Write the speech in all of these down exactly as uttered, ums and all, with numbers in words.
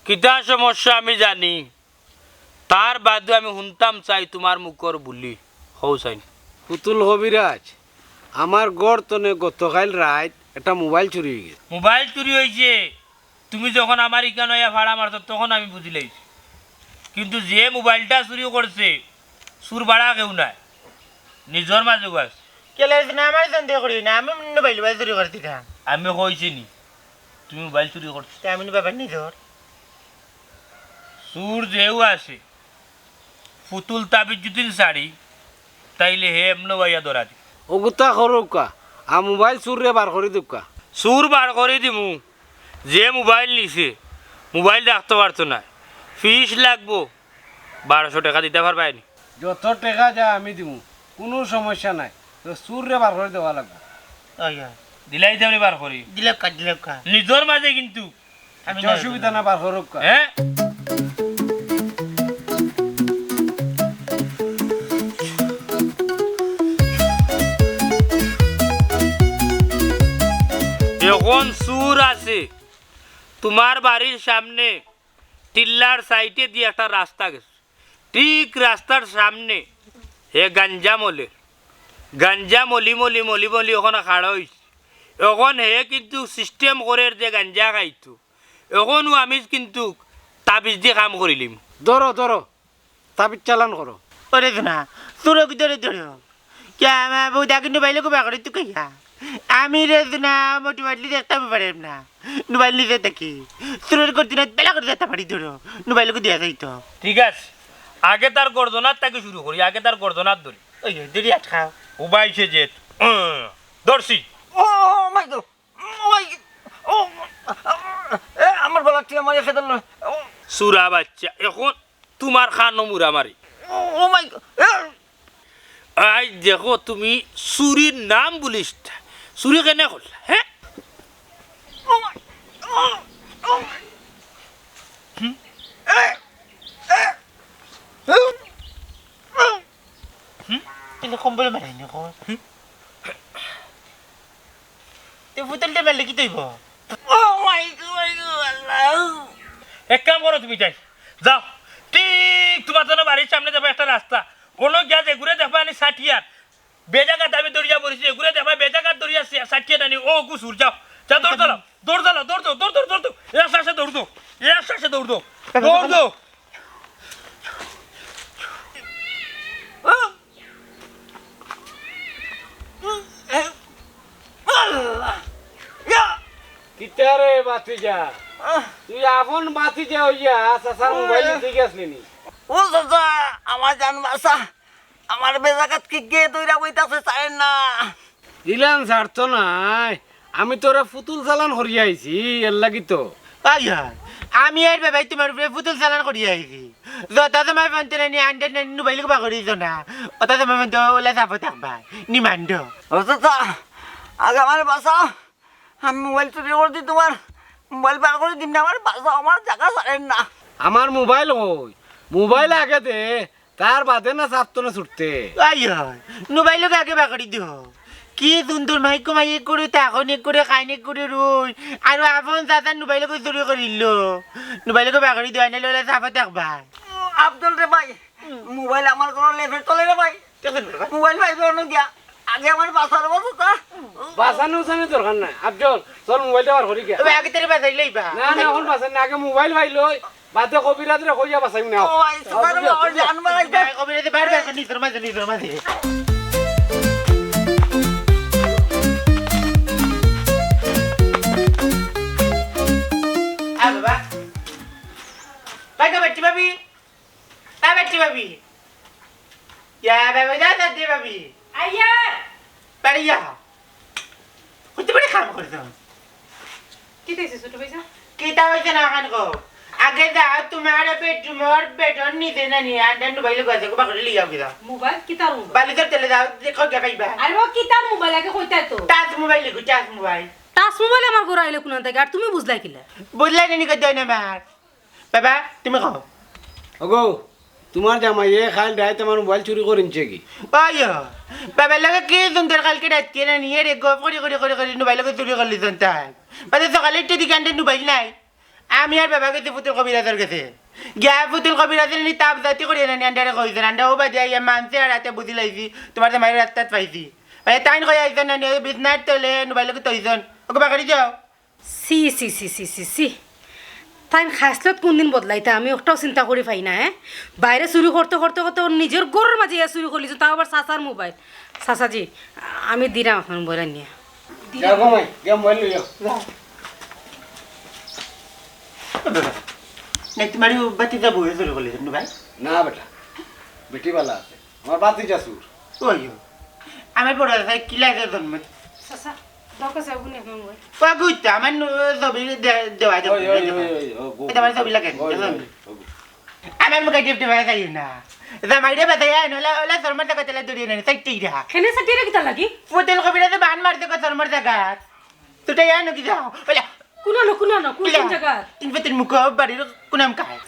কিতা সমস্যা আমি জানি, তার বাদেও আমি হুনতাম চাই তুমার মুখর বুলি। কও চাইন। পুতুল কবিরাজ, আমার ঘর তনে গতকাইল রাইত একটা মোবাইল চুরি অইগেছে। মোবাইল চুরি অইছে? তুমি যখন আমার ইখান আইয়া ফাড়া মারছো, তখন আমি বুঝিলাইছি। কিন্তু যে মোবাইলটা চুরি করছে, চুর বাড়া কেউ নায়, নিজর মাজেউ আছে। কেলে না, আমার সন্দেহ করি না, আমি মোবাইল মোবাইল চুরি করছি না। আমি কইছি নি, তুমি মোবাইল চুরি করছো। তে আমি নি বাবার নিজর। চুর যেউ আছে, পুতুল তাবিজ যুদি ছাড়ি, তাইলে হে এমনে আইয়া ধরা দি। অগুতা করউক্কা, আর মোবাইল চুররে বার করি দেউক্কা। চুর বার করি দিমু, যে মোবাইল নিছে, মোবাইল রাখতো পারতো নায়, ফিস লাগবো, বারোশো টেকা দিতা পারবায় নি? যত টেকা যায় আমি দিমু, কুনু সমস্যা নাই, তো চুররে বার করি দেওয়া লাগবো। ওই, ওই। দিলাই দেমনি বার করি। দিলাউক্কা, দিলাউক্কা। নিজর মাজে কিন্তু। আমি আচ্ছা, না অসুবিধা না, বার করউক্কা। হ্যাঁ? এখন চুর আছে তুমার বাড়ির সামনে, টিল্লার সাইডে দি একটা রাস্তা গেছে, ঠিক রাস্তার সামনে হে গাঞ্জা মলের, গাঞ্জা মলি মলি মলি মলি অখানো খাড়া অইছে। অখন হে কিন্তু সিস্টেম করের যে গাঞ্জা খাইতো, অখনউ আমি কিন্তু তাবিজ দি কাম করিলিমু। ধরো, ধরো, তাবিজ চালান করো। ওরে সোনা, চুররে ধরো, ধরো। কিয়া, আমার বউত আগে নুবাইলগু বার করি তুকাইয়া। আমি রে সোনা, মোটু বাটলি দেখতাম পারিয়ার না। নুবাইল নিচে থাকি। চুরর গর্দনাত বেলা করি দেখতাম পারি, ধরো। নুবাইলগু দিয়া যাইতো। ঠিক আছে, আগে তার গর্দনাত থাকি শুরু করি, আগে তার গর্দনাত ধরি। ওই, ওই, ধরি আটকাও। উবাইছে যে, উম, ধরছি। ও, মাই গড। ওই, ও, এ, আমার গলাত টিয়া মারিয়া খেদাল নয়। ও। চুরা বাইচ্চা, এখন তুমার কানো মুড়া মারি। ও, ও মাই গড, এ। আই দেখো, তুমি চুরির নাম বুলিছ না। চুরি কেনে করলা, হ্যাঁ? ও মাই, ও, ও মাই। হুম? এ, এ, হুম, হুম। হুম? তুমি কম্বল মারাই নি, কম্বল। হুম? তে পুতুলটা মারলে কিতা অইবো? ও মাই গড, মাই গড, আল্লাহ। এক কাম করো, তুমি যাই, যাও, ঠিক তুমার জন্য বাড়ির সামনে যাবা একটা রাস্তা, অনো গিয়া যেগুরে দেখবায় আনি সাটিয়ার, বেজাগাত আমি দৌড়িয়া পড়ছি, যেগুরে দেখবায় বেজাগাত দৌড়িয়া সে-, সাটিয়ার আনি, ও গুসুর, যাও, যাও, দৌড় দাও, দৌড় দাও, দৌড় দাও, দৌড় দাও, দৌড় দাও, এ আস্তে আস্তে দৌড় দাও, এ আস্তে আস্তে দৌড় দাও, দৌড় দাও। আল্লাহ। ইয়া। কিতা রে ভাতিজা? আহ। তুই আপন ভাতিজা অইয়া চাচার মোবাইল নিতে গেছলি নি? ও চাচা, আমার জান বাঁচা। আমার বেজাগাত কিগিয়ে দৌড়া বইতাছে, ছাড়ের না। ইলান ছাড়তো নায়। আমি তোরে পুতুল চালান করিয়া আইছি, এরলাগি তো। আয় হায়, আমি আর বেবায় তুমার উপরে পুতুল চালান করিয়া আইছি। যত সময় ফোন তুলে নি আন্ডার নানি নুবাইলগু বার করি দিতো না। অত সময় ফোন তো ওলা সাফো থাকবায়। নিমান্ড। ও চাচা, আগে আমারে বাঁচাও। আমি মোবাইল চুরি করছি তুমার। মোবাইল বার করি দিমু নে, আমারে বাঁচাও, আমার জাগা ছাড়ের না। আমার মোবাইল কই? মোবাইল আগে দে। তার বাদে না ছাড়তো না ছুটতে। আয় হায়, নুবাইলগু আগে বার করি দিও। কি সুন্দর মাইকো মাইক করে, তাকন এক করে, খাইন এক করে রই। আর আপন চাচার নুবাইলগু চুরি করিলো। নুবাইলগু বার করি দিও, আইনালে ওলা সাফো থাকবায়। আফজল রে ভাই, মোবাইল আমার ঘরো লেফের তলে রে ভাই। মোবাইল পাইবে অনো গিয়া। আগে আমারে বাঁচাও রে বাঁচাও তা। বাঁচানি উচানির দরকার নাই। আফজল, চল মোবাইলটা বার করি গিয়া। ওই আগে তারে বাঁচাই লইবা। না, না, অখন বাঁচানি না, আগে মোবাইল পাই লই। বাদে কবিরাজরে কইয়া বাঁচাইমু নে, আও। ও ভাই, আও, তোমার বুঝছো? বাবা, বুঝছো? জান বাঁচাইতে। না, কবিরাজে বার বার নিজর মাঝে, নিজর মাঝে। আ বাবা। ভাই, গো, বেটি ভাবি। আ বেটি ভাবি। ইয়া, বাবা, যা, যা, দে ভাবি। আইয়া। বাড়ি যা। হইতে পারে কাম করতাম। কিতা অইছে ছোট ভাইজান? কিতা অইছে না অখান কও। আগে যাও তুমার বেডরুমর বেডর নিচে নানি আন্ডার নুবাইলগু আছে, গো বাকরে লিয়াও গিয়া। মোবাইল? কিতার মোবাইল? বালিশর তলে যাও, দেখো গিয়া পাইবা। আরে বাবা, কিতার মোবাইল আগে কইতা তো? টাচ মোবাইল লিখো, টাচ মোবাইল। টাচ মোবাইল আমার ঘরো আইলে কুনান থাকি, আর তুমি বুঝলায় কিলা? বুঝলায় নি কই দেয় না আমার। বাবা, তুমি কও। ওগো, তুমার জামাইয়ে কাইল রাইত আমার মোবাইল চুরি করি নিছে গি? ওই, বাবার লগে কি সুন্দর কাইলকে রাইত কে না নিয়ে রে, গপ করি করি করি করি নুবাইলগু চুরি করলি সন্তান। বাদে সকালে উঠি দেখি আন্ডার নুবাইল নাই। আমি আর বাবা গেছি ফুতুল কবিরাজর গেছে। গিয়া ফুতুল কবিরাজে নি তাপ জাতি করিয়া নানি আন্ডারে কইছইন, আন্ডা ও বাদে আইয়া মানছে আর রাতে বুঝি লাইছি, তুমার জামাইরে রাস্তাত পাইছি। ওই তাইন কইয়া আইছইন নানি, ওই বিছনার তলে নুবাইল লগে তইছইন। ওকে বাগাড়ি যাও। ছি, ছি, ছি, ছি, ছি, ছি। তাইন খাসলত কুনদিন বদলাইতা, আমি একটাও চিন্তা করি পাই না, হে? বাইরে চুরি করতে, করতে, করতে, ওর নিজর ঘরর মাঝে ইয়া চুরি করিলিছইন, তাও আবার চাচার মোবাইল। চাচাজি, আমি দিরাম আপনার মোবাইল আনিয়া। দিরাম। যাও গো মাই, গিয়া মোবাইল লইয়া। যাও। ও বাবা, নাই, তুমার ও বাতিজা বউয়ে চুরি করিলিছইন নি ভাই? না বেটা, বেটি বালা আছে। আমার বাতিজা চুর। ওই, ও। আমার বড় চাচায় কিলা যে জন্ম। চাচা, দরকার আছে, ওগুনি আপনার মোবাইল। ও, বুঝতো, আমার নু-, ছবি দে-, দেওয়া যাবে ওই, না, ওই, দেখো। ওই, ওই, ও, গো। এটা আমার ছবি লাগে, ওই, দেখো। ওই, ও, গো। আমার মুখে টিপ টিপ হয়ে যাই না। জামাইরে বাতাই আয়, নলে, ওলে শরমর জায়গা তেলে দড়িয়ে নেন, সাইড টিরা। কেনে সাইড টিরা কিতা লাগি? ফুতুল কবিরাজে বান মারছে গো শরমর জায়গা। তুই ইয়া নাকি যাও, ওলে। কুনানো, কুনানো, কুন, কুন জাগাত? তিন ফুটের মুখ বাড়ির কুনাম কায়?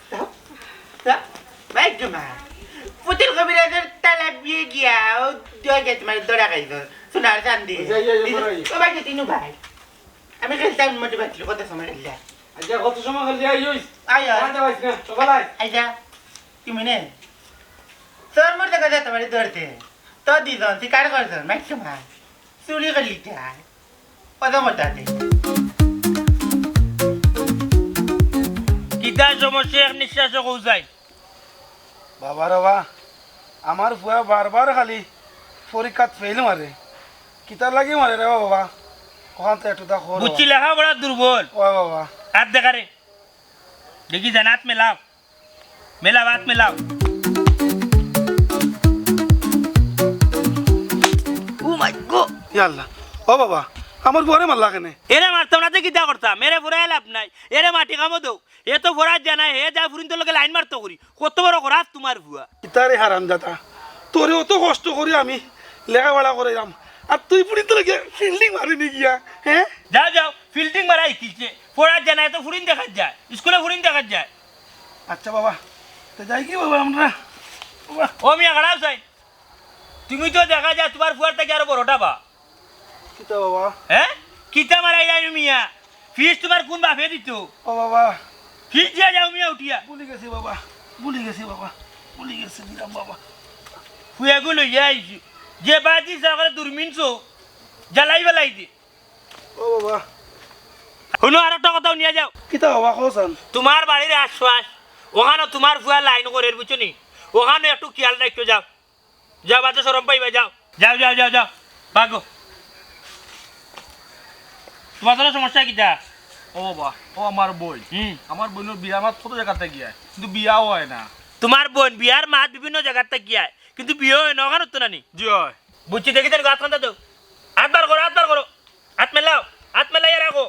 যা, ভাই, জমা। ফুতুল কবিরাজর তালা বিয়ে গিয়া, ও দুয়া গেছে, মানে, দড়া খাইছ। সোনার চান্দি। ওই যে, এই, এই, এই, এই। ও ভাই, তিনু ভাই। আমি খেলতাম মোটে ভাই, কত সময় খেললে? আচ্ছা, কত সময় খেললে? এই, ওই। আয়, আয়। আচ্ছা, ভাই, না, সকাল আয়। আচ্ছা, কি মনে? তোর মোর দেখা যায় তোমার ধরতে। তো দিজন, তুই কার করছ? মাইক সময়। চুরি করলি কে? কিতা সমস্যা এক নিঃশ্বাসে কও যাই? বাবা রে বা, আমার ফুয়া বারবার খালি পরীক্ষাত ফেইল মারে। কিতার লাগি মারে রে বাবা? ওখান তো একটু তা খবর বুঝছি, বাবা। লেখাপড়া দুর্বল। ও বাবা। আর দেখা রে। দেখি জানাত মেলাও। মেলাও, আত মেলাও। Oh my God! ইয়া আল্লাহ। ও বাবা, আমার ফুয়ারে মারলা কেনে? এরে মারতাম না, তে কিতা করতাম? এরে ফুরায় লাভ নাই। এরে মাটি কামো দেও। এ তো ফরাত জানায়, হে যা ফুরিন্তর লগে লাইন মারতো করি। কত বড় খরাস তুমার ফুয়া। ইতারে হারামজাদা। তোরে অত কষ্ট করি আমি লেখাপড়া করাইলাম। আর তুই ফুরিন্তর লগে ফিল্ডিং মারি নি গিয়া, হ্যাঁ? যাও, যাও, ফিল্ডিং মারা শিখিছে। ফরাত জানায় তো ফুরিন দেখা যায়। স্কুলে ফুরিন দেখা যায়। আচ্ছা বাবা, তো যাই কি বাবা আমরা? বাবা। ও মিয়া, খাড়াও চাই। তুমি তো দেখা যায় তুমার ফুয়ার থাকি আরো বড়টা বা। কিতা বাবা? হ্যাঁ? কিতা মারাইরায় মিয়া? ফিস তুমার কুন বাপে দিত? ও বাবা। ফিস দিয়া যাও মিয়া উঠিয়া। ভুলি গেছি বাবা, ভুলি গেছি বাবা, ভুলি গেছি, দিলাম বাবা। ফুয়াগু লইয়া আইছি। যে বাজি যা করে দুর্মিন চো, জ্বালাই বালাই দে। ও বাবা। হুনো, আর একটা কথা হুনিয়া যাও। কিতা বাবা, কও চান? তুমার বাড়ির আশপাশ, ওখানো তুমার ফুয়া লাইন করের, বুঝছো নি? ওখানো একটু খেয়াল রাখিও, যাও। যাও, বাদে শরম পাইবা, যাও। যাও, যাও, যাও, যাও। ভাগো। তুমার তো সমস্যা কিতা? ও বাবা, ও আমার বইন। হুম। আমার বইনর বিয়ার মাত কত জাগাত থাকি আয়, কিন্তু বিয়াও অয় না। তুমার বইন বিয়ার মাত বিভিন্ন জাগাত থাকি আয়, কিন্তু বিয়া অয় না, ওখানো তো নানি। জি অয়। বুঝছি, দেখি তাহলে আত খান্তা তো। আত বার করো, আত বার করো। আত মেলাও, আত মেলাইয়া রাখো।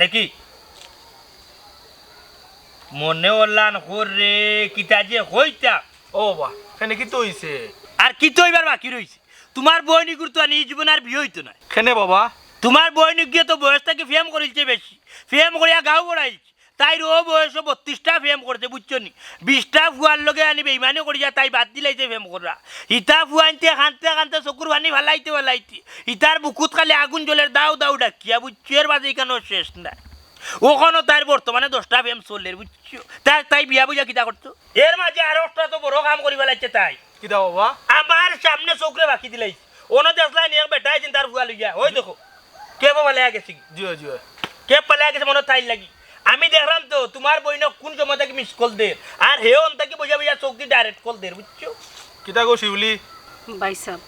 দেখি। মনে অলান কর রে, কিতা যে কইতা। ও বাবা, কেনে কিতা অইছে? আর কিতা অইবার বাকি রইছে? তুমার বইন ইগুর তো আনি ই জীবন আর বিয়া অইতো নায়। কেনে বাবা? তুমার বইন ইগুয়ে তো বয়স থাকি প্রেম করিলছে বেশি। প্রেম করিয়া গাঁও বড়াইলছে। তাইর অউ বয়সো বত্রিশটা প্রেম করছে, বুঝছো নি? বিশটা ফুয়ার লগে আনি বেইমানি করিয়া তাই বাদ দিলাইছে প্রেম করা। ইতা ফুয়াইন্তে কানতে কানতে চকুর পানি ফালাইতে ফালাইতে ইতার বুকুত খালি আগুন জ্বলের দাউ দাউ ডাকিয়া, বুঝছো? এর বাদে ইখানো শেষ নাই। অখনো তাইর বর্তমানে দশটা প্রেম চলের, বুঝছো? তাই, তাই বিয়া বুঝা কিতা করতো? এর মাঝে আরো একটা তো বড় কাম করি ফালাইছে তাই। কিতা বাবা? আমার সামনে চকুরে বাকি দিলাইছে। অনো দেখলায় নি এক বেটায় চিন্তার ফুয়া লইয়া। ওই দেখো। কে বাবা লইয়া গেছে কি? জি অয়, জি অয়। কে পালাইয়া গেছে মনো তাইর লাগি। আমি দেখলাম তো, তুমার বইনে কুন সময় থাকি miss call দের। আর হে অন থাকি বইয়া বইয়া চোখ দি direct call দের, বুঝছো? কিতা গো শিউলি? ভাইসাব,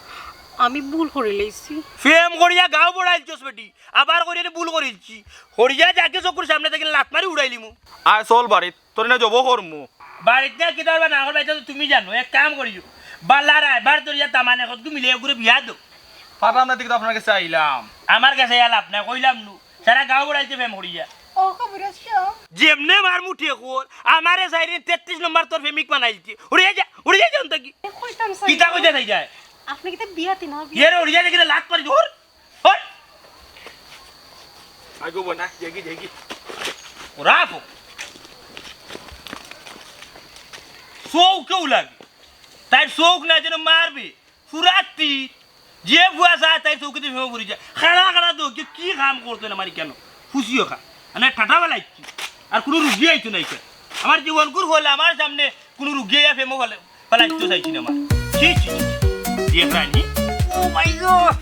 আমি ভুল করিলাইছি। প্রেম করিয়া গাঁও বড়াইলছস বেটি, আবার করিয়া ভুল করিলছি। হরিয়া যাকে চকুর সামনে থাকি লাত মারি উড়াইলিমু। আয় চল বাড়িত। তোরে না জব করমু। বাড়িত না কিতা করবা না করবা, ইতা তো তুমি জানো। এক কাম করিও, বালা রায়বার ধরিয়া তামানে কতগু মিলে এগুরে বিয়া দেও। পারলাম না, দেখি তো আপনার গেছে আইলাম। আমার গেছে আইয়া লাভ নাই, কইলাম নু। সারা গাঁও বড়াইছে প্রেম করিয়া। ও, কবিরাজ সাব। যেমনে মারমু ঠেকর, আমারে চাইরে তেত্রিশ নম্বর তোর প্রেমিক বানাইলছে। উড়িয়া যা, উড়িয়া যা অন থাকি। এ, কইতাম চাই। কিতা কইতা চাই যায়? আপনে কিতা বিয়া তিন হবে? এরে উড়িয়া যা, কিতা লাত মারি ধর। হট! আইগো বনা, দেখি, দেখি। ওরা আপু। চোখ কেউ লাগে। তাইর চোখ না যেন মারবে। ফুরাত্তি। যে ফুয়া যায় তাইর চোখে দিয়ে ভেঙে পড়ে যায়। খাড়া খাড়া তো, কি, কি কাম করতো না মারি কেন? খুশি অখা। মানে ঠাটা ফালাইছি। আর কুনু রুগী আইতো নায় ইখান। আমার জীবন কুর হলে আমার সামনে কুনু রুগী আইয়া ফেমো ফালাইতো চাইছি না আমার। ছি, ছি, ছি, ছি। দেখরায়নি? Oh my God!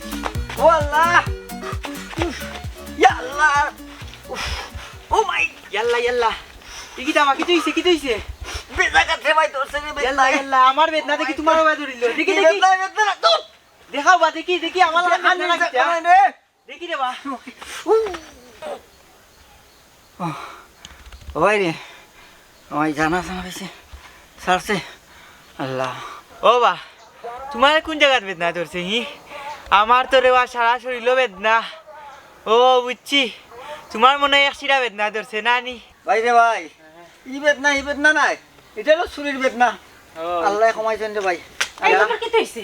ও আল্লাহ! উফ, ইয়া আল্লাহ! উফ, oh my! ইয়াল্লা, ইয়াল্লা! ই কিতা বা, কিতা অইছে, কিতা অইছে? বেদনা কাটে ভাই, তোর সঙ্গে বেদনা। ইয়াল্লা, ইয়াল্লা, আমার বেদনা দেখি তোমারও বায় ধরিল। দেখি, দেখি। বেদনা, বেদনা, তোর। দেখাও বা, দেখি, দেখি, আমার লাগি কান্না লাগছে। দেখি রে বা। ও ভাই রে, আমার জানা জানা হয়েছে, ছাড়ছে। আল্লাহ। ও বা, তোমার কোন জাগাত বেদনা ধরছে হি? আমার তো রে বা সারা শরীরও বেদনা। ও বুঝছি, তোমার মনে হয় এক শিরা বেদনা ধরছে না নি? ভাই রে ভাই, ই বেদনা, ই বেদনা নাই, এটা হলো শরীর বেদনা। ও। আল্লাহ কমাইছেন রে ভাই। এই, আল্লাহ। তোমার কিতা অইছে?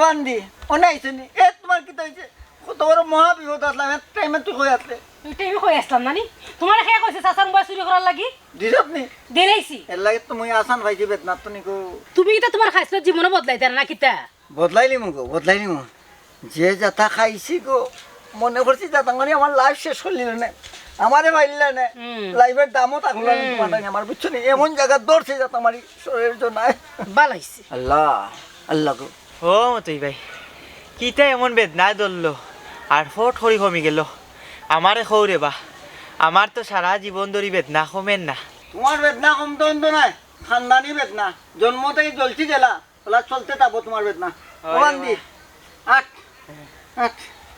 বান্দি, অনে আইছনি। এ, তোমার কিতা অইছে? কত বড় মহা বিপদ আসলাম, এক টাইমে তুই কই আসলে? এই টাইমে কই আসলাম না নি? তোমার কে কইছে চাচার মোবাইল চুরি করার লাগি? দিছত নি? দিলাইছি। এর লাগি তো মুই আসান পাইছি বেদনা তো নিকো। তুমি কিতা তোমার খাইছলত জীবনে বদলাইতায় না কিতা? বদলাইলিমু গো, বদলাইলিমু। যে যাতা খাইছি গো, মনে করছি যাতা মানে আমার লাইফ শেষ করিলিলে নে। আমারে পাইলিলে নে। হুম। লাইফের দামও থাকলো না হুম। তোমার টাইমে আমার, বুঝছো নি? এমন জাগাত ধরছে যাতা আমার শরীরের জন্য। বালাইছে। আল্লাহ, আল্লাহ গো। ও মতই ভাই, কিতা এমন বেদনা ধরলো? আর ফট করি কমি গেল। আমারে কও রে বা, আমার তো সারা জীবন ধরি বেদনা কমের না। তোমার বেদনা কমতো অইতো নায়, খানদানি বেদনা। জন্ম থাকি জ্বলছি জ্বালা, ওলা চলতে থাকবো তোমার বেদনা। ও বান্দি, আট, আট।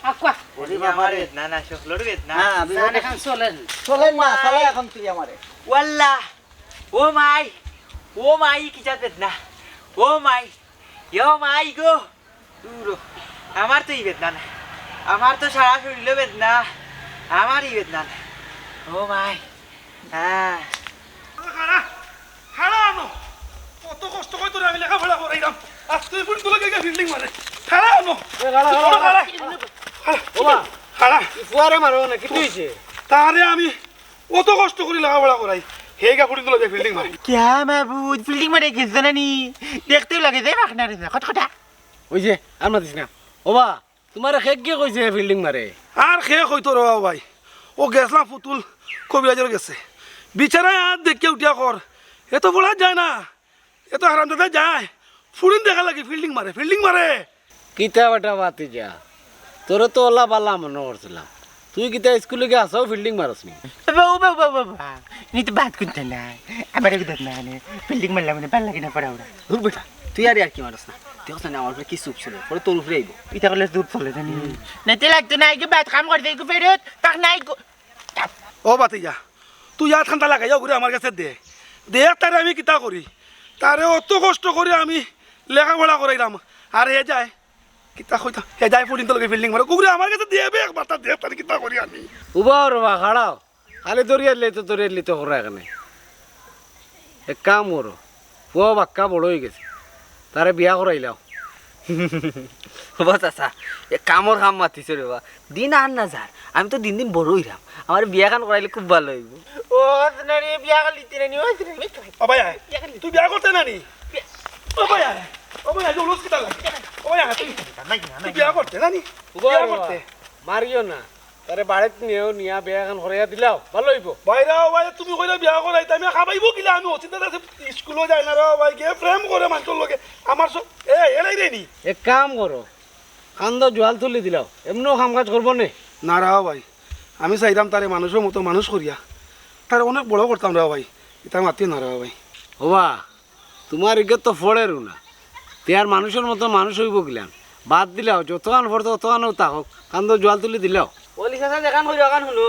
আকুয়া। ওরে বাবা রে। বেদনা না, সকলর বেদনা। হ্যাঁ, আমি জান এখন চলেন। চলেন না, চালা এখন তুই আমারে। ওয়াল্লা, ও মাই, ও মাই, কি জাত বেদনা? ও মাই, ও মাই গো। দূর হ। আমার তো ই বেদনা না, আমার তো সারা শরীরও বেদনা, আমার ই বেদনা না। ও মাই, হ্যাঁ। খাড়া, খাড়া অনো। কত কষ্ট করি তোরে আমি লেখাপড়া করাইলাম, আর তুই ফুড়িন্তর লগে গিয়া ফিল্ডিং মারে। খাড়া অনো। এ, খাড়া, খাড়া, খাড়া। খাড়া। ওবা, খাড়া। ই ফুয়ারে মারো না, কিতা অইছে? তারে আমি অত কষ্ট করি লেখাপড়া করাই, হে গিয়া ফুড়িন্তর লগে ফিল্ডিং মারে। কিয়া মাবুদ, ফিল্ডিং মারে গেছে না নি? দেখতেও লাগে যে মাখনা রে, খটখটা। ওই যে, আর মাতিস না। ওবা, তোমারে কে কে কইছে ফিল্ডিং মারে? আর কে কইতো রে বা ভাই? ও গেছলাম পুতুল কবিরাজর গেছে। বিচারায় আর দেখে উঠিয়া কর, এত পড়া যায় না, এত হারামজাদা যায়। ফুড়িন দেখার লাগি ফিল্ডিং মারে, ফিল্ডিং মারে। কিতা বেটা ভাতিজা, তোরে তো ওলা বালা মনো করছিলাম। তুই কিতা স্কুলে গিয়া আছাও ফিল্ডিং মারস নি? বাবা, বাবা, বাবা, বাবা। নি তো বাদ করতে না। আমার একটু না, মানে, ফিল্ডিং মারলাম, মানে, ভালা লাগে না পড়া ওরা। দূর বেটা, তুই আর ইয়ার্কি মারস না। তুই হস না, আমার উপরে কি চুপ ছিল, পরে তোর উপরে আইবো। ইটা করলে চুপ চলে জানি। হুম। না, তে লাগতো না, আগে বাদ কাম করতে, একটু ফেরত, তাক নাই গো। ও ভাতিজা, তুই আর ঠান্ডা লাগাইয়া ঘুরে আমার গেছে দে। দেখ তারে আমি কিতা করি। তারে অত কষ্ট করি আমি লেখাপড়া করাইলাম। আর হে যায়, কিতা কইতা? হে যায় ফুড়িন্তর লগে ফিল্ডিং মারে। ঘুরে আমার গেছে দে বে একবার, তা দেখ তারে কিতা করি আমি। উবা রে বা, খাড়াও। খালি দরিয়ার লিতো, দরিয়ার লিতো করো এখানে। এক কাম করো, ফুয়া বাক্কা বড় অই গেছে, তারে বিয়া করাইলাও। ও চাচা, এ কামর কাম মাতিছো রে বা। দিন আর না যার, আমি তো দিন দিন বড় অইরাম। আমার বিয়া খান করাইলে খুব ভালা অইবো। ও, না রে, বিয়া খান লিতে না নি, ও, না নি। ও ভাই, আয়। তুই বিয়া করতে না নি? ও ভাই, আয়। ও ভাই, আয়, জলুস কিতা লাগে? ও ভাই, আয়, তুই। না, না, না, তুই বিয়া করতে না নি? ও বাবা, বিয়া করতে? মারিও না। তারে বাড়িত নিয়েও নিয়া বিয়া খান করাইয়া দিলাও, ভালা অইবো। ভাইরা, ও ভাই, তুমি কইরা বিয়া করাইতা, আমি খাবাইবো কিলা? আমি অচিন্তা আছে, স্কুলও যায় না রে ভাই, গিয়া প্রেম করে মানষর লগে। আমার সব, এ, এলাই রে নি। এক কাম করো, কান্দো জোয়াল তুলি দিলাও, এমনও কাম কাজ করবো নে। না রে ভাই, আমি চাইরাম তারে মানুষর মতো মানুষ করিয়া, তারে অনেক বড় করতাম রে ভাই, ইতা মাতিও না রে ভাই। ওবা, তোমার ইগে তো ফড়েরও না। তে আর মানুষর মতো মানুষ অইবো কিলান? বাদ দিলাও, যতখান ফড়তো অতখানও থাকউক। কান্দো জোয়াল তুলি দিলাও। অলি চাচা, যেখান কইরা অখান হুনো।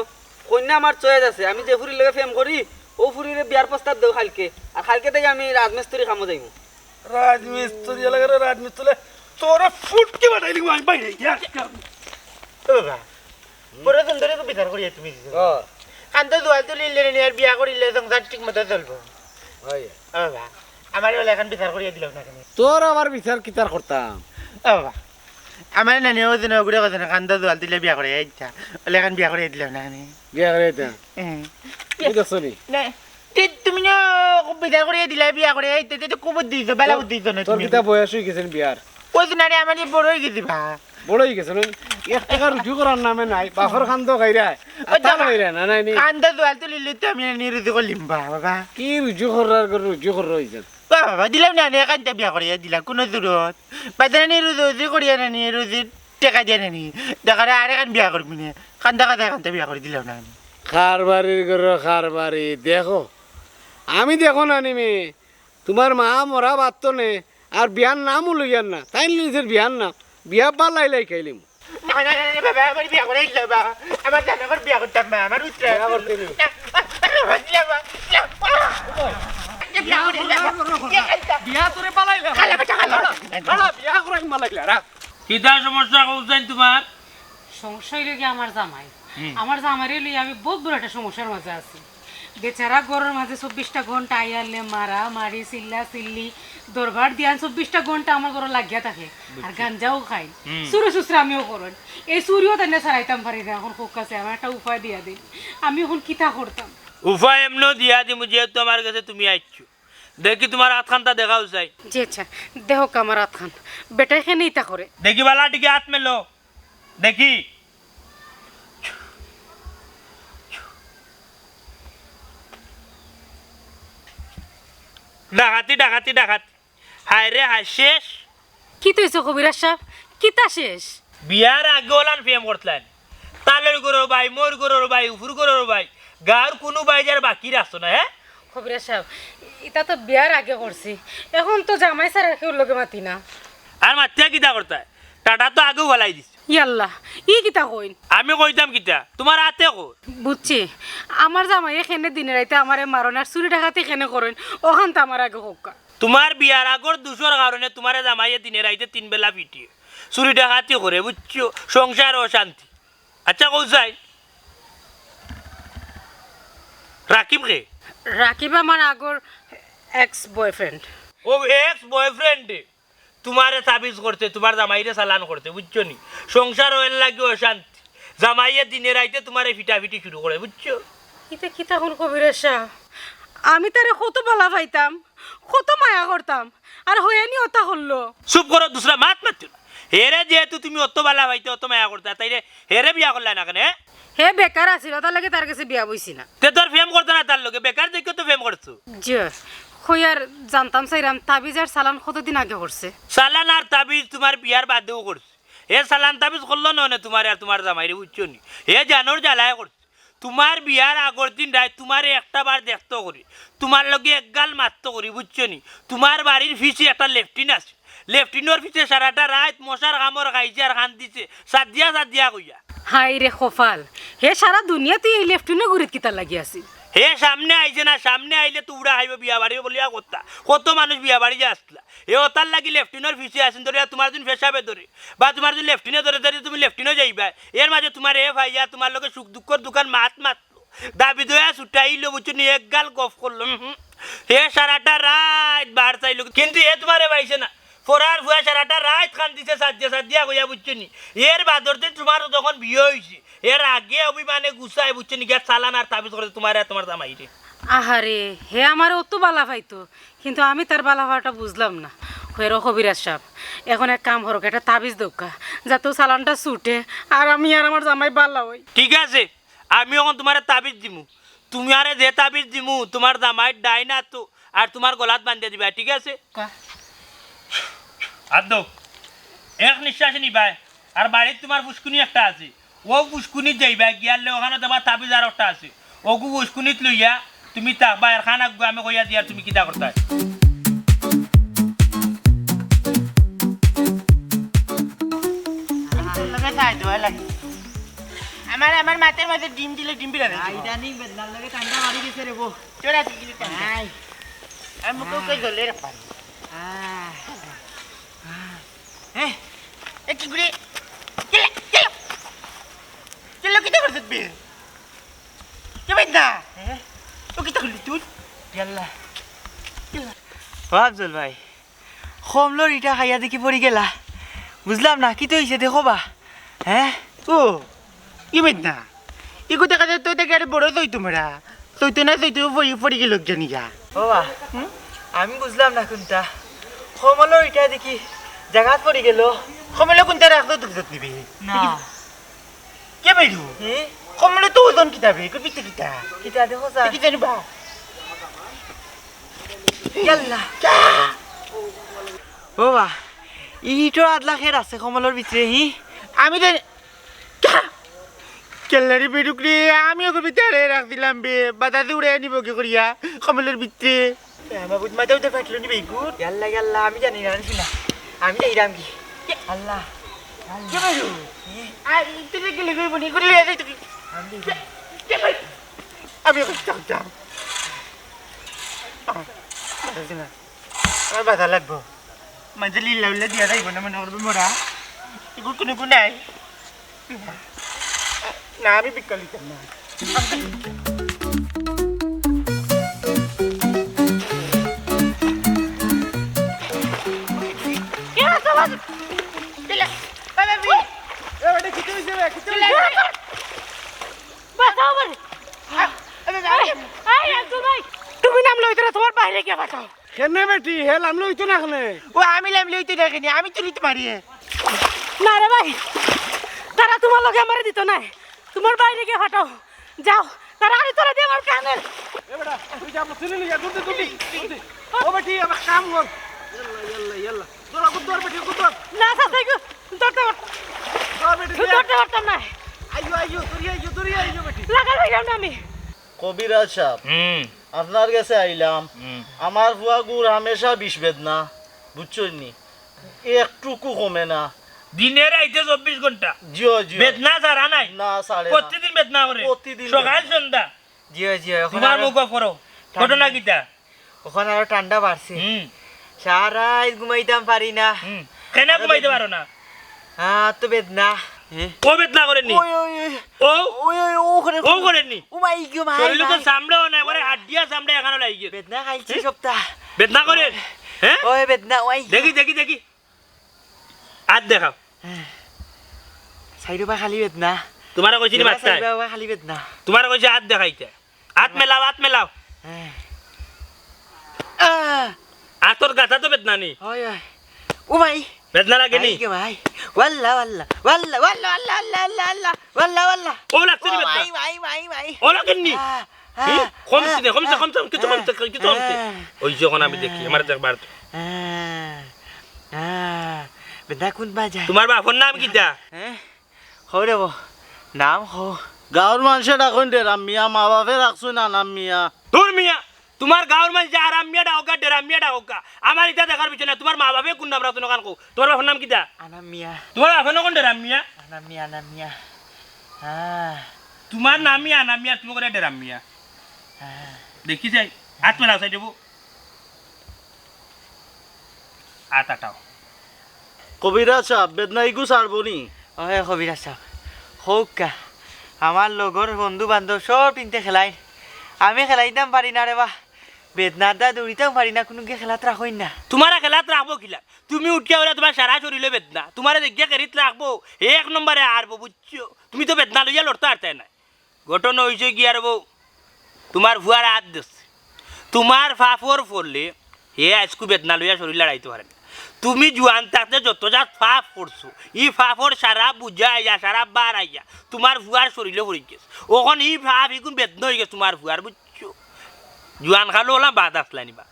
কইন্যা আমার চয়েস আছে। আমি যে ফুড়ির লগে প্রেম করি, অউ ফুড়িরে বিয়ার প্রস্তাব দেও কাইলকে। আর কাইলকে থাকি আমি রাজমিস্ত্রি কামো যাইমু। রাজমিস্ত্রি এলাকার রাজমিস্ত্রি, তোরে ফুটকি বাটাই দিমু আমি বাইরে গিয়া। ও বাবা, পরে সুন্দরী বিচার করিয়া তুমি দিছো। ও। কান্দো জোয়াল তুলিলে নি আর বিয়া করিলে সংসার ঠিক মতো চলবো। হয়। ও বাবা, আমার অলা এখান বিচার করিয়া দিলাও না কেনে? তোর আবার বিচার কিতার করতাম? ও বাবা, আমার নানি ও যেন ওগুলো কথা না, কান্দো জোয়াল তুলিলে বিয়া করিয়া দিতা। অলা এখান বিয়া করিয়া দিলাও না কেনে? বিয়া করিয়া দিতা? হুম। তুই দেখছো নি? না। তে তুমি না বিচার করিয়া দিলা, বিয়া করিয়া দিতা, তে তো খুব বুদ্ধি দিছো, বালা বুদ্ধি দিছো না তোর তুমি। কিতা বয়স অই গেছে নি বিয়ার? ওই তো না রে, আমার যে বড় অই গেছি বা। বড় অই গেছে নি? এক টেকা রুজি করার নামে নাই, বাপর কান্দো খাইরায়, আর তাল খাইরায় না, নাই নি? কান্দা দোয়াল তুলিলে তো আমি এনে রুজি করলিম বা, বাবা। কি রুজি করার গো, রুজি করার অইছে? বা, বাবা, দিলাম না, নে, কান্দা বিয়া করিয়া দিলাম, কোনো জরুরত। বাদে নানি রুজি, রুজি করিয়া নানি, রুজি টেকা দিয়া নানি। দেখারে আরে কান বিয়া করবি নে, কান্দা কান্দা কান্দা বিয়া করে দিলাম না আমি। কারবারির ঘরো কারবারি, দেখো। আমি দেখো না নিমি, তুমার মা মরা বাত্ত নে, আর বিয়ার নামও লইয়ার না। তাইন নিজের বিয়ার নাম, বিয়া বালাই লাই খাইলিম। না, না, না, না, বাবা, আমার বিয়া করে দিলাম, বাবা। আমার জানা করে বিয়া করতাম, মা, আমার উত্তরা। বিয়া করতে নি? না, না, না, না, না, না, না, বিয়া করে দিলাম। বিয়া তোরে বালাই লাই। খালা বেটা, খালা। খালা, বিয়া করে বালাই লাই, রাখ। কিতা সমস্যা কও চাইন তুমার? সমস্যা অইলো কি আমার জামাই। হুম। আমার জামাইরে লইয়া আমি বউত বড় একটা সমস্যার মাঝে আছি। বেচারা ঘরর মাঝে চব্বিশটা ঘন্টা আইয়ালে মারা মারি, চিল্লা চিল্লি, দরবার দিয়ান চব্বিশটা ঘন্টা আমার ঘরো লাগিয়া থাকে। আর বুঝছি। গাঞ্জাও খাইন। হুম। চুরু চুসরা আমিও করইন। এই চুরিও তাইন ছাড়াইতাম পারি না। এখন কউক্কা চাই, আমার একটা উপায় দিয়া দিন। আমি এখন কিতা করতাম? উপায় এমনেও দিয়া দিমু, যেহেতু আমার গেছে তুমি আইছো। দেখি তুমার আতখানটা দেখাও চাই। জি আচ্ছা, দেখউক্কা আমার আতখান। বেটায় কেনে ইতা করে? দেখি বালা টিকে আত মেলো। দেখি। ডাকাতি, ডাকাতি, ডাকাতি। হায় রে হায়, শেষ। কিতা অইছে কবিরাজ সাব? কিতা শেষ? বিয়ার আগে অলান প্রেম করতলাইন। তালর ঘরর ভাই, মোর ঘরর ভাই, উফুর ঘরর ভাই, গাঁওর কুনু ভাই যার বাকি রাখছো না, হে? কবিরাজ সাব, ইতা তো বিয়ার আগে করছি, এখন তো জামাই ছাড়া কেউর লগে মাতি না। আর মাতিয়া কিতা করতায়? টাটা তো আগেউ ফালাই দিছে। ইয়াল্লা, ই কিতা কইন? আমি কইতাম কিতা? তুমার আতে কর। বুঝছি, আমার জামাইয়ে কেনে দিনে রাইতে আমারে মারইন আর চুরি ডাকাতি কেনে করইন, অখান তো আমার আগে কউক্কা। তুমার বিয়ার আগর দুষর কারণে তুমারে জামাইয়ে দিনে রাইতে তিন বেলা পিটিয়ে, চুরি ডাকাতি করে, বুঝছো? সংসার অশান্তি। আচ্ছা, কও চাই, রাকিব কে? রাকিব আমার আগর ex boyfriend। ও, ex boyfriend এ তুমারে তাবিজ করতে, তুমার জামাইরে চালান করতে, বুঝছো নি? সংসার অইল লাগি অশান্তি, জামাইয়ে দিনে রাইতে তুমারে ফিটাফিটি শুরু করে, বুঝছো? ইতা কিতা কইন কবিরাজ সাব? আমি তারে কত বালা পাইতাম, কত মায়া করতাম, আর হইয়া নি অতা করলো। চুপ করো, দুসরা মাত মাতিও না। হেরে যেহেতু তুমি অত বালা পাইতে, অত মায়া করতে, তাইলে হেরে বিয়া করলায় না কেনে, হে? হে বেকার আছিল, অতার লাগি তার গেছে বিয়া বইছি না। তে তো আর প্রেম করতে না তার লগে, বেকার দেখিও তো প্রেম করছো। জি, কই আর জানতাম চাইরাম, তাবিজ আর চালান কতদিন আগে করছে? চালান আর তাবিজ তুমার বিয়ার বাদেউ করছে। হে চালান তাবিজ করলো না অনে তুমারে আর তুমার জামাইরে, বুঝছো নি? হে জানর জ্বালায় করছে। তুমার বিয়ার আগর দিন রাইত তুমারে একটা বার দেখতো করি, তুমার লগে এক গাল মাততো করি, বুঝছো নি? তুমার বাড়ির পিছে একটা লেট্রিন আছে, লেট্রিনর পিছে সারাটা রাইত মশার কামড় খাইছে আর কান্দিছে, সাদিয়া সাদিয়া কইয়া। হায় রে কপাল, হে সারা দুনিয়াত এই লেট্রিনর গুড়িত কিতা লাগি আছিল? হে সামনে আইছে না, সামনে আইলে তো উড়া খাইবো, বিয়া বাড়ি বলিয়া কথা। কত মানুষ বিয়া বাড়ি যায় আসলা, হে অতার লাগি লেট্রিনর পিছে আছেন ধরিয়া তুমার দিন পেশাবে ধরে, বা তুমার দিন লেট্রিনে ধরে ধরে তুমি লেট্রিনও যাইবা, এর মাঝে তুমারে পাইয়া তুমার লগে সুখ দুঃখর দুখান মাত মাতলো, দাবি দয়া ছুটাইলো, বুঝছো নি? এক গাল গফ করলো, হুম, হুম। হে সারাটা রাইত বার চাইলো, কিন্তু হে তুমারে পাইছে না। ফরার ফুয়া সারাটা রাইত কান্দিছে, সাদিয়া সাদিয়া কইয়া, বুঝছো নি? এর বাদর দিন তুমার যখন বিয়া অইছে, এর আগে অভিমানে গুছায়, বুঝছো নি? গিয়া চালান আর তাবিজ করে তুমারে আর তুমার জামাইরে। আহারে, হে আমারে অত বালা পাইতো, কিন্তু আমি তার বালা পাওয়াটা বুঝলাম না। হেরো কবিরাজ সাব, এখন এক কাম করউক্কা, একটা তাবিজ দেউক্কা, যাতে অউ চালানটা ছুটে, আর আমি আর আমার জামাই বালা অই। ঠিক আছে, আমি অখন তুমারে তাবিজ দিমু, তুমারে যে তাবিজ দিমু, তুমার জামাইর ডাইন আতো আর তুমার গলাত বান্ধিয়া দিবায়, ঠিক আছে? কা- আর দেও, এক নিঃশ্বাসে নিবায়, আর বাড়িত তুমার ফুসকুনি একটা আছে, অউ ফুসকুনিত যাইবায়, গিয়ারলে অখানো দেখবায় তাবিজ আরোকটা আছে, অগু ফুসকুনিত লইয়া তুমি থাকবায়, আর খান আগুয়া আমি কইয়া দিয়ার তুমি কিতা করতায়। আমার, আমার মাথার মাঝে ডিম দিলে ডিম বিড়া নাই। ইদানিং বেদনার লগে ঠান্ডা মারি গেছে রে বো। চোরা দিকে ঠান্ডা। আয়। আর মুখে আয়। কই জ্বলে রে পানি। আয়। এ, এ কি করে? চলো, চলো। চলো, কিতা করছিস বে? কে বেটা? হ্যাঁ? ও কিতা করলি তুই? ইয়াল্লা। ও আফজল ভাই, কমলর ইটা খাইয়া দেখি পড়ি গেলা। বুঝলাম না, কিতা অইছে দেখো বা। হ্যাঁ? ও, ইবেদ না। ইগু দেখা যায় তো দেখি আরে বড় চৈতো মরা। চৈতো না চৈতো পড়ি, পড়ি গেল জানি যা। ও বা, হুম? আমি বুঝলাম না কুনটা। কমলর ইটা দেখি জাগাত পড়ি গেল। কমলে কুনটা রাখতো দুধ নিবে? না। কে বাইরু? হে? কমলে তো ওজন কিতা বে? কই পিতে কিতা? কিতা দেখো স্যার? কি জানি বা? ইয়াল্লা। ও বা, ইটো আদলা খের আছে কমলর ভিতরে, হি? আমি জানি। কেল্লারি বেডুক রে, আমি ওকে ভিতরে রাখ দিলাম বে, বাতাসে উড়ে নিব কি করিয়া, কমলর ভিতরে। আমার বুঝ মাথাও তো ফাটলো নি বেগুন। ইয়াল্লা, ইয়াল্লা, আমি জানি না, আমি শুনা। আমি যাইরাম কি? আল্লাহ। কে বাইরু? আর তুই গেলে কই বনি করে লইয়া যাই তুই। আমি যাই। কে বাইরু? আমি ওকে চাপ চাপ। আমার বাধা লাগবো। মাঝে লিল্লা উল্লা দিয়া যাইব না মনে করবে মোরা। এগুলো কোনো গুণ নাই। না, আমি বিকালি না। বাঁচাও আমারে। এই, এই, আব্দুল ভাই, তুমি নাম লইতে না, তোমার বাইরে গিয়া বাঁচাও। কেনে বেটি, হে লামলে অইতো না কেনে? ও আমি লামলে অইতো না কেনে? আমি তুলি তোমারে। না রে ভাই, তারা তোমার লগে আমারে দিত নায়। তোমার বাইরে গিয়া ফাটাও। যাও, তারা আরে তোরা দিয়ে আমার কানের। এ বেটা, তুই যা, তুই নিয়ে যা, জলদি, জলদি, জলদি। ও বেটি, আমার কাম কর। ইয়াল্লা, ইয়াল্লা, ইয়াল্লা। ধর, আগুন ধর বেটি, আগুন ধর। না, চাচা, এগু ধরতে পারতাম। ধর বেটি, ধর। ধরতে পারতাম না। আইও, আইও, দৌড়ি আইও, দৌড়ি আইও বেটি। লাগাল হইলাম না আমি। কবিরাজ সাব, হুম। আপনার গেছে আইলাম। হুম। আমার ফুয়াগুর হামেশা বিষ বেদনা, বুঝছইন নি? একটুকু কমে না। দিনে রাইতে চব্বিশ ঘন্টা? জি অয়, জি অয়। বেদনা ছাড়া নাই? না, ছাড়ে না। প্রতিদিন বেদনা করে? প্রতিদিন সকাল বেদনা। সন্ধ্যা? জি অয়, জি অয়। অখন তোমার আরো মুখ অফ করো। ঠান্ডা। ঘটনা কিতা? অখন আরো ঠান্ডা বাড়ছে। হুম। সারা রাইত ঘুমাইতাম পারি না। হুম। কেনে আরো ঘুমাইতে বেদনা। পারো না? হ্যাঁ, তো বেদনা। হ্যাঁ? ও বেদনা করেনি? ওই, ওই, ওই। ও? ওই, ওই, ও করে, ও করেনি? ও মাই গো, মাই, শরীরে তো মাই। চামড়াও নাই, এবারে হাড্ডিয়া চামড়া এখানো লাগি গেছে। বেদনা খাইছি হ্যাঁ? সপ্তাহ। বেদনা করে? হ্যাঁ? ওই বেদনা, ওই। দেখি, দেখি, দেখি। আত দেখাও। হ্যাঁ। সাইডো বা খালি বেদনা। তোমারে কইছি নি বেদনা মাততায়? সাইডো বা খালি বেদনা। তোমারে কইছি আত দেখাইতে। আত মেলাও, আত মেলাও। হ্যাঁ। আহ! আতর গাথা তো বেদনা নি? হয়, হয়। ও ভাই। বেদনা লাগে নি? ভাই গো ভাই। ওয়াল্লা, ওয়াল্লা, ওয়াল্লা, ওয়াল্লা। ও লাগছে নি ও বেদনা? ভাই, ভাই, ভাই, ভাই। ও লাগেন নি? আহ, হি? আহ, কমছে নি, কমছে, আহ, কমছে, আহ, কমছে, কিছু কমছে। আহ, ওই যে অখন আমি দেখি, আমার দেখবার তো। আহ, আহ, বেদনা কোন বাজার? তোমার বাপর নাম কিতা? হ্যাঁ? কও রে বো, নাম কও। গাঁওর মানষে ডাকইন ডেরাম মিয়া, মা বাপে রাখছইন আনাম মিয়া। দূর মিয়া, তোমার গাঁওর মানষে আরাম মিয়া ডাকউক্কা, ডেরাম মিয়া ডাকউক্কা। আমার ইতা দেখার বিষয় না, তোমার মা বাপে কোন নাম রাখছইন অখান কও। তোমার বাপর নাম কিতা? আনাম মিয়া। তোমার বাপর নাম কোন ডেরাম মিয়া? আনাম মিয়া, আনাম মিয়া। হ্যাঁ। তোমার নামই আনাম মিয়া, তুমি করে ডেরাম মিয়া। হ্যাঁ। দেখি যাই, আত মেলাও সাইডো বো। আত আটাও। কবিরাজ সাব, বেদনা ইগু ছাড়বো নি? ওহে কবিরাজ সাব, কউক্কা, আমার লগর বন্ধু বান্ধব সব টিনতে খেলাইন, আমি খেলাইতাম পারি না রে বা, বেদনার দায় দৌড়িতাম পারি না, কুনুগিয়ে খেলাত রাখইন না। তোমারে খেলাত রাখবো কিলা? তুমি উঠিয়া অইলা তোমার সারা শরীলো বেদনা, তোমারে দেখিয়া খেরিত রাখবো, এক নম্বরে আরবো, বুঝছো? তুমি তো বেদনা লইয়া লড়তে পারতায় না। ঘটনা অইছে কি আর বউ, তোমার ফুয়ার আত ধরছে। তোমার ফাফর ফলে হে আইজকু বেদনা লইয়া শরীল লাড়াইতে পারে না। তুমি জুয়ান থাকতে যত জাত ফাফ করছো, ই ফাফর সারা বুঝা আইয়া, সারা বার আইয়া তোমার ফুয়ার শরীলো পড়ি গেছে। অখন ই ফাফ ইগুন বেদনা অই গেছে তোমার ফুয়ার, বুঝছো? জুয়ান কালো অলা বাদ আছলা নি বা।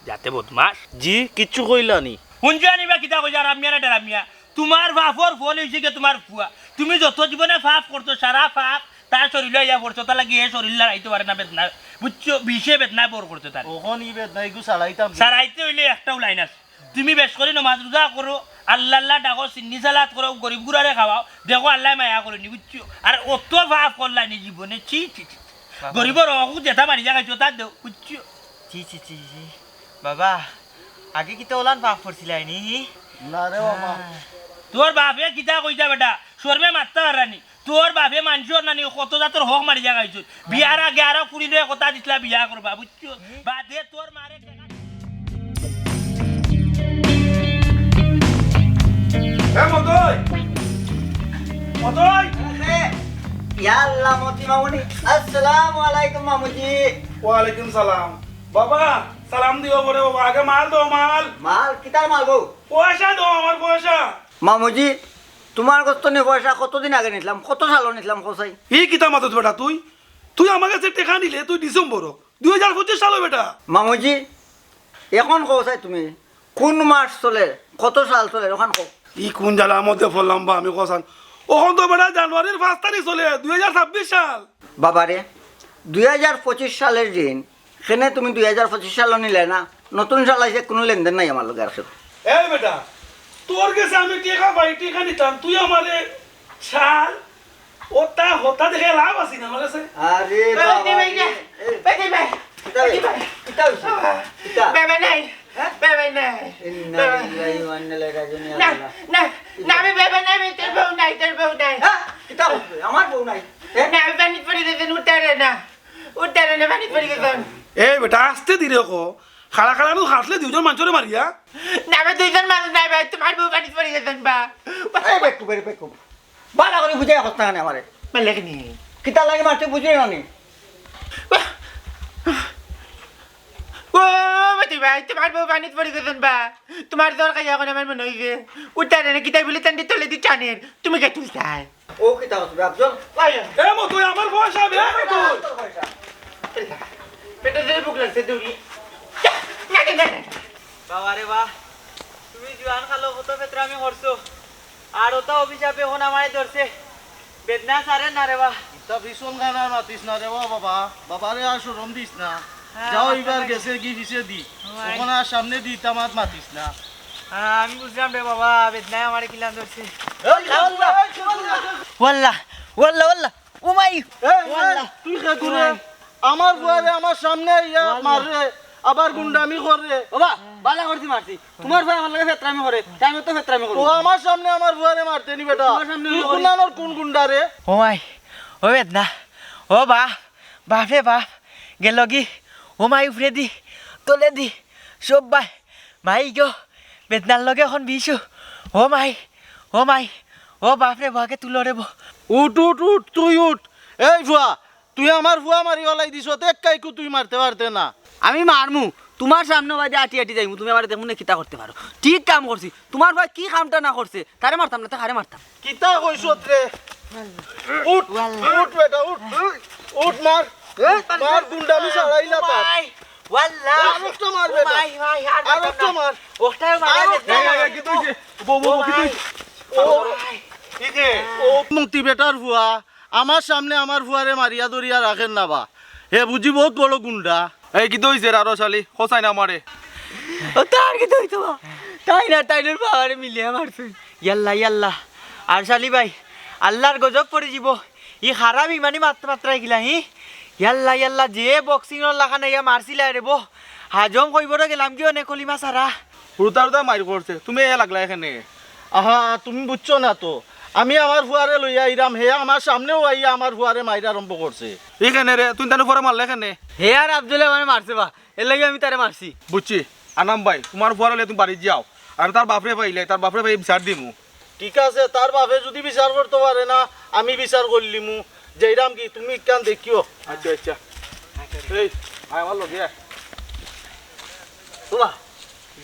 যাতে বদমাশ। জি, কিচ্ছু কইলা নি। হুনছো নি বা কিতা কইছে, আরাম মিয়া না ডেরাম মিয়া? তোমার ফাফর ফল অইছে গিয়া তোমার ফুয়া। তুমি যত জীবনে ফাফ করছো, সারা ফাফ তার শরীলো আইয়া পড়ছে, তার লাগি হে শরীল লাড়াইতে পারে না বেদনা, বুঝছো? বিষে বেদনা বর করছে তার। অখন ই বেদনা ইগু ছাড়াইতাম কি? ছাড়াইতে অইলে একটাউ লাইন আছে। তুমি বেশ করি নমাজ রোজা করো, আল্লাহ আল্লাহ ডাকো, সিন্নি সালাত করো, গরিব গুরারে খাওয়াও, দেখো আল্লায় মায়া করইন নি, বুঝছো? আর অত ফাফ করলায় নি জীবনে, ছি, ছি, ছি। বাবা। গরিবর হক যেতা মারিয়া খাইছো, তা দেও, বুঝছো? ছি, ছি, ছি, ছি। বাবা, আগে কিতা অলান ফাফ করছিলায় নি? না রে বাবা। হ্যাঁ। তোর বাপে কিতা কইতা বেটা? শরমে মাততা পাররা নি। তোর বাপে মানষর নানি কত জাতর হক মারিয়া খাইছইন। বিয়ার আগে আরো কুড়ি লগে কথা দিছলা বিয়া করবা, বুঝছো? বাদে তোর মারে টেকা এ মতই! মতই! ইয়া আল্লাহ, মতি মামুনি। আসসালামু আলাইকুম মামুজি। ওয়ালাইকুম সালাম। বাবা, সালাম দিও পরে বাবা, আগে মাল দেও, মাল। মাল? কিতার মাল গো? পয়সা দেও আমার, পয়সা। মামুজি, তুমার গেছ থনে পয়সা কতদিন আগে নিছলাম, কত সালো নিছলাম কও চাই? ই কিতা মাতস বেটা তুই? তুই আমার গেছে টেকা নিলে তুই ডিসেম্বর, দুই হাজার পঁচিশ সালো বেটা। মামুজি, অখন কও চাই তুমি, কুন মাস চলের, কত সাল চলের, অখান কও। ই কুন জ্বালার মধ্যে পড়লাম বা আমি কও চাইন। অখন তো বেটা জানুয়ারির পাঁচ তারিখ চলের, দুই হাজার ছাব্বিশ সাল। বাবারে, দুই হাজার পঁচিশ সালর ঋণ, কেনে তুমি দুই হাজার পঁচিশ সালো নিলায় না? নতুন সাল আইছে, কুনু লেনদেন নাই আমার লগে আর। এই বেটা, তোর গেছে আমি টেকা পাই, টেকা নিতাম, তুই আমারে সাল, অতা হতা দেখাইয়া লাভ আছে নি আমার গেছে? আরে এই, বাবা এই, এই, রে। এই, এই, এই, ভাই, কিতা এই, হইছে? ভাই। কিতা হইছে? বাবা, কিতা? বাবা নাই, হ্যাঁ? বাবা নাই। ইন্না বাবা। লিল্লাহি ওয়া ইন্না ইলাইহি রাজিউন, ইয়া না, আল্লাহ। না, না, আমি বাবা নাই, আমি তোর বউ নাই, তোর বউ নাই। হ্যাঁ? কিতা হইছে? আমার বউ নাই? হ্যাঁ? না, আমি পানিত পড়ি গেছইন, উঠতারে না। উঠতারে না, পানিত পড়ি গেছইন। এই বেটা, আস্তে ধীরে কও। খাড়া খাড়া নু হাসলে দুইজন মানষরে মারিয়া। না, আমি দুইজন মানুষ নাই ভাই, তুমার বউ পানিত পড়ি গেছইন বা। এই বেকুব, এই বেকুব। বালা করি বুঝাইয়া কছ না কেনে আমারে? মানে কি নি? কিতার লাগি মারতে বুঝলে না নি? ও বেটি ভাই, তুমার বউ পানিত পড়ি গেছইন বা। তুমার জ্বর খাইয়া অখন আমার মনো অইছে। উঠতারে না, কিতায় বুলে তানরে তলেদি টানের। তুমি কে তুলতায়? ও কিতা কছ বে আফজল? এ মতই, আমার পয়সা বে, এ মতই। পেটে যে ভুক লাগছে, দৌড়ি। না, না, না, না। বাবা রে বা, তুমি জুয়ান কালো কত ফেতরামি করছো, আর অতা অভিশাপে অখন আমারে ধরছে। বেদনা ছাড়ের না রে বা। ইতা ভীষণ গান আর মাতিস না রে বা বাবা, বাবারে আর শরম দিস না। হ্যাঁ, যাও, ইবার গেছে গি পিছে দি, অখন আর সামনে দি ইতা মাত মাতিস না। হ্যাঁ, আমি বুঝলাম রে বাবা, বেদনায় আমারে কিলান ধরছে। ওয়াল্লা, ওয়াল্লা, ওয়াল্লা, ও মাই। এই, এই, ওয়াল্লা। তুই কে করে? আমার ফুয়ারে আমার সামনে ইয়া মাররে, আবার গুন্ডামি কররে। বাবা, বালা করছি মারছি। তুমার ফুয়া আমার লগে ফেতরামি করে, তাইন তো ফেতরামি করে। ও আমার সামনে আমার ফুয়ারে মারতে নি বেটা। তুমার সামনে তুই কুনানোর কুন গুন্ডা রে? ও মাই, ও বেদনা, ও বাপ, বাপ রে বাপ, গেল গি, ও মাই উপরেদি, তলেদি, সব বাই, মাই গো, বেদনার লগে অখন বিষু, ও মাই, ও মাই, ও বাপ রে, বাকে তুলো রে বো। উঠ, উঠ, উঠ, তুই উঠ। এই ফুয়া, তুই আমার ফুয়া মারি ফালাই দিছস, তে এক কাইকু তুই মারতে পারতে না। আমি মারমু, তুমার সামনে বাদে আটি আটি যাইমু, তুমি আমারে দেখমু নে কিতা করতে পারো। ঠিক কাম করছি, তুমার ফুয়া কি কামটা না করছে, তারে মারতাম না, তে কারে মারতাম? কিতা কইছস রে? উঠ, ওয়াল্লা। উঠ বেটা, উঠ। উঠ, মার। এ? মার, গুন্ডামি ছাড়াইলা তার। ওয়াল্লা। আরেকটা মার বেটা। মাই, মাই, আর আরেকটা মার। ওটাও মারা আরেকটা মার। বউ, বউ, বউ, কি তুই? ও, ও, মুক্তি বেটার ফুয়া। আমার সামনে আমার ফুয়ারে মারিয়া ধরিয়া রাখের না বা। হে বুঝি বহুত বড় গুন্ডা। এই কিতা অইছে রে আরো শালি? কও চাইন আমারে। ও তার কিতা অইতো বা? তাইন আর তাইনর বাবারে মিলিয়া মারছইন। ইয়াল্লা, ইয়াল্লা। আর শালি ভাই, আল্লার গজব পড়ি যিবো। ই খারাপ ইমানি মাত-, মাতরা ইগিলা, হি? ইয়াল্লা, ইয়াল্লা, যে boxing-র লাখান আইয়া মারছিলা রে বো। হাজম কইবরে গেলাম গি অনে কলিমা ছাড়া। হুরুতা হুরুতা মাইর করছে, তুমি এ লাগলা এখানে। আহা, তুমি বুঝছো না তো। আমি আমার ফুয়ারে লইয়া আইরাম, হে আমার সামনেউ আইয়া আমার ফুয়ারে মাইর আরম্ভ করছে। এখানে রে, তুই তানু ফুয়ারে মারলে এখানে। হে আর আব্দুলে আমারে মারছে বা, এর লাগি আমি তারে মারছি। বুঝছি। আনাম ভাই, তুমার ফুয়ারে লইয়া তুমি বাড়িত যাও। আমি তার বাপরে পাইলে, তার বাপরে পাই বিচার দিমু। ঠিক আছে, তার বাপে যুদি বিচার করতো পারে না, আমি বিচার করিলিমু। যাইরাম গি, তুমি ইখান দেখিও। আচ্ছা, আচ্ছা। এই, আয় আমার লগে আয়। ওবা,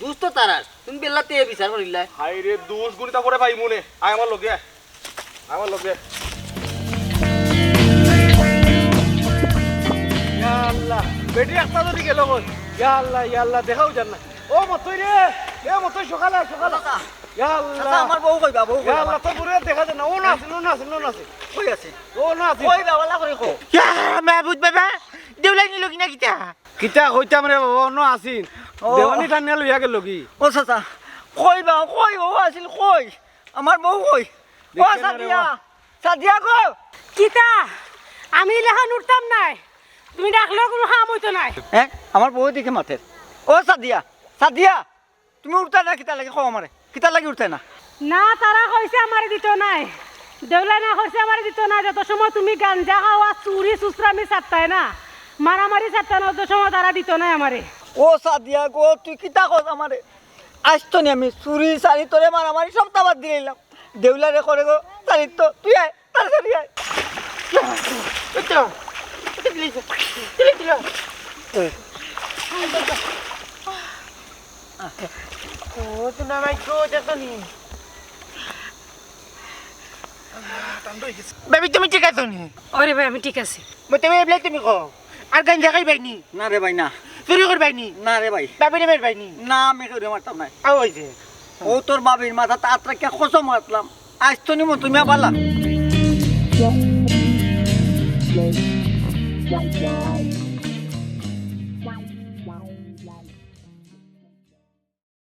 দুষ তো তারার, তুমি বেল্লাতে এ বিচার করিলায়। হায় রে, দুষ গুনি তা পরে পাইমু নে। আয় আমার লগে আয়। আমার লগে। ইয়া আল্লাহ, বেটি একটা যদি গেল কই। ইয়া আল্লাহ, ইয়া আল্লাহ, দেখাও যার না। ও মতই রে, এ মতই সকালে আয়, সকালে আয়। চাচা, ইয়া আল্লাহ। চাচা, আমার বউ কইবা, বউ ইয়া কইবা। আল্লাহ, তো দূরে দেখা যায় না। ও না আছে, ও না আছে, ও না আছে। কই আছে? ও না আছে। কইবা, ওলা করে কও। ইয়া মাহবুব বাবা, দেউলাই নিল কিনা কিতা? কিতা কইতাম রে বাবা, অনো আছিল। ও। দেওয়ানি টানিয়া লইয়া গেল কি? ও চাচা, কই বা, কই ও আছিল, কই? আমার বউ কই? ও দেখে না রে সাদিয়া, বাবা। সাদিয়া গো। কিতা? আমি ইলাখান উঠতাম নায়। তুমি ডাকলেও কুনু কাম অইতো নায়। হ্যাঁ? আমার বউ দেখে মাতের। ও সাদিয়া, সাদিয়া, তুমি উঠতায় না কিতার লাগি? কও আমারে। কিতার লাগি উঠতায় না? না, তারা কইছে আমারে দিতো নায়। দেউলাই না করছে আমারে দিতো নায়। যত সময় তুমি গাঞ্জা খাওয়া, চুরি, সুসরামি ছাড়তায় না, মারামারি ছাড়তায় না, অত সময় তারা দিতো নায় আমারে। ও সাদিয়া গো, তুই কিতা কস আমারে? আইজ তো নি আমি চুরি, চারি, তোরে মারামারি সবতা বাদ দিলাইলাম। দেউলারে করে গো, চারি তো তুই আয়। তাড়াতাড়ি আয়। এই তো, এই তো, please, please, please। ও, তো না, মাই গো, দেখো নি। ভাবি, তুমি ঠিক আছো নি? ওরে ভাই, আমি ঠিক আছি। মতে ভাই, এবলাই তুমি কও। আর গাঞ্জা খাইবায় নি? না রে ভাই, না। চুরি করবায় নি? না রে ভাই। ভাবিরে মারবায় নি? না, আমি কেউরে মারতাম না। আও, ওই যে। ও তোর ভাবির মাথাত আত রাখিয়া কসম কাটলাম। আইজ তো নিমু তুমি আবার।